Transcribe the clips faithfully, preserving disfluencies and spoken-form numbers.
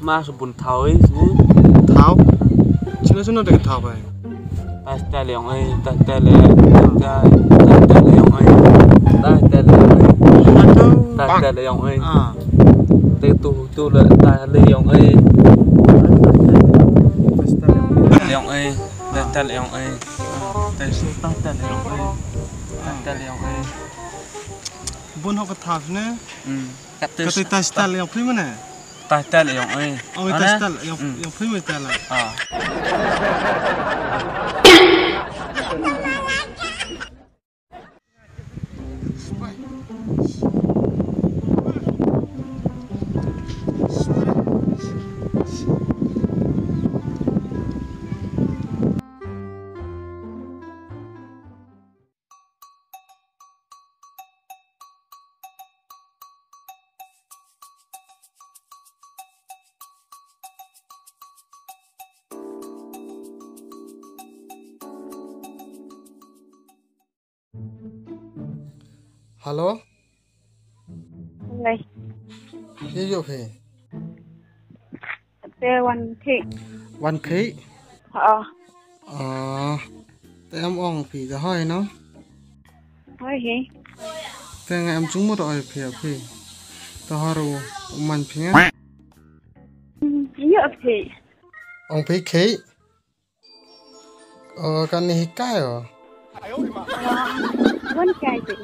Mas bun thaw ei sini. Thaw? Sini sini ada thaw ei. Tai tai leong ei, tai tai le, tai tai, tai tai leong ei. Tai tai leong ei. Aduh. Tai tai leong ei. Ah. Tai tu tu le tai leong ei. Leong ei, tai tai leong ei. Tai tai leong ei. Tai tai leong ei. Bun hok ka thaw ne? Hmm. Kat tai tai leong phi mane? Tai tai leong ei. Oh, tai tai leong, leong phi mane tai la. Ah. Hello. Lai. Ye yo phi. Te wan thi. Wan thi. Ha. Ah. Te em ong phi da hoi no. Hoi hi. Te nga em chung mo da oi phi phi. Da hoi ro man phi nga. Yo phi. Ong phi khi. Ơ, kan ni hikai ơ. Wan kai ti.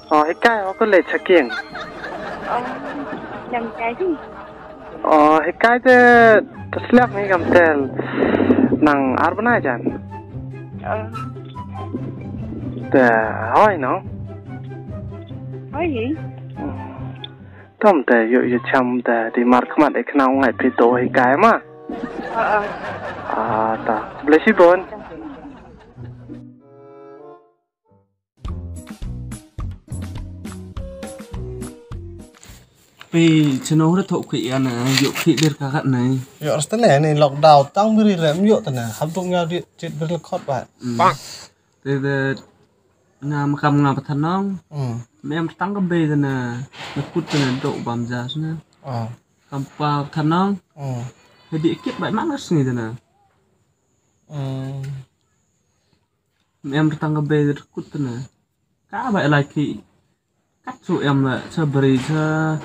Ơ, hikai ơ, ko le chakieng. Ơ, dam kai ti. Ơ, hikai te, te slap ni kam tel. Nang ar bnai jan. Ơ. Te, hoi no. Hoi hi. Tom te yu yu cham te di mar khmat e khnau ngai phi to hikai ma. Aa ta. Bless you bon. Phi chino hre thok khi ana yu khi dir ka kat nai. Yu rasta ne ni lockdown tang bri re yu tana hab dong ya di chit bri khot ba. Te de Nga ma kam nga pathanong. Mm. Mem tang ka bei dana. Na kut dana do bam jas na. Ah. Kam pa pathanong. Mm. Hedi kit bai mang sngi dana. Mm. Mem tang ka bei dana kut dana. Ka bai lai ki. Kat su em la cha bri cha.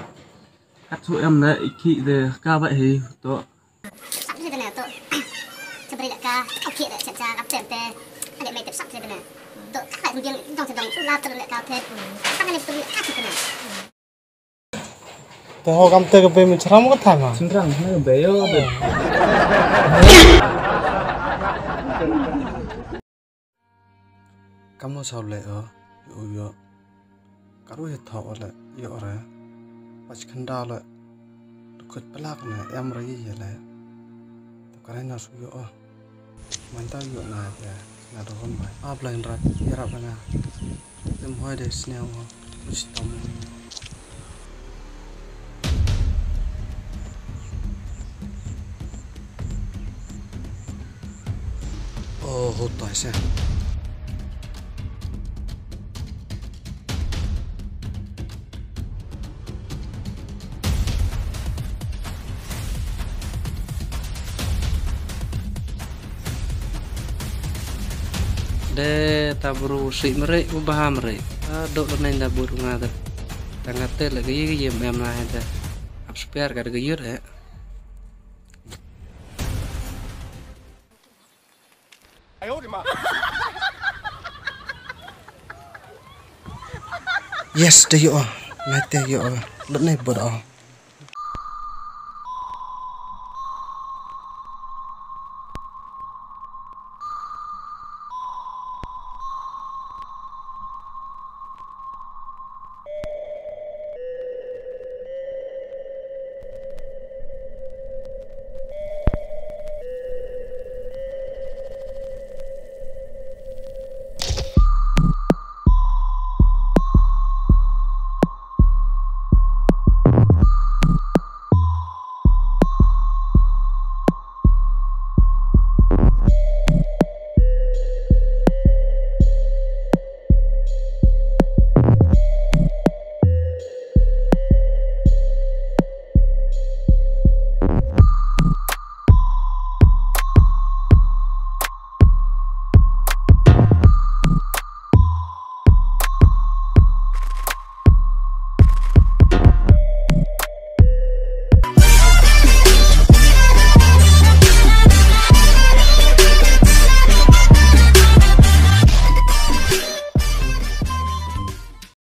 Kat su em la iki de ka bai hi to. Sap ni dana to. Cha bri da ka, okay da cha cha kap tem te. Ade mai tep sap ni dana. To ka bai biang dong cha dong la to le ka te. Ka ni to ka te dana. Te ho kam te ka pe min chram ka thang ha. Chram na be yo be. Kam no saw leh o, ïoh ïoh. Ka ruh ïa thoh o leh, ïoh re. Pach khyndaw leh. Dkhot plak ne em re ïa leh. To ka rei na su ïoh o. Mynta ïoh na ïa, nga dohon bai. A Blei Nrat, ïarap ïa nga. Em hoi de sniaw o. Stom. Oh, hotai se. De ta bru sih meri, ubah meri. Ta dok leneng da buru nga da. Ta nga te lagi ye mem na da. Ap spear ka da gayut eh. Yes, da yo. Nga te yo. Lut ne bud o.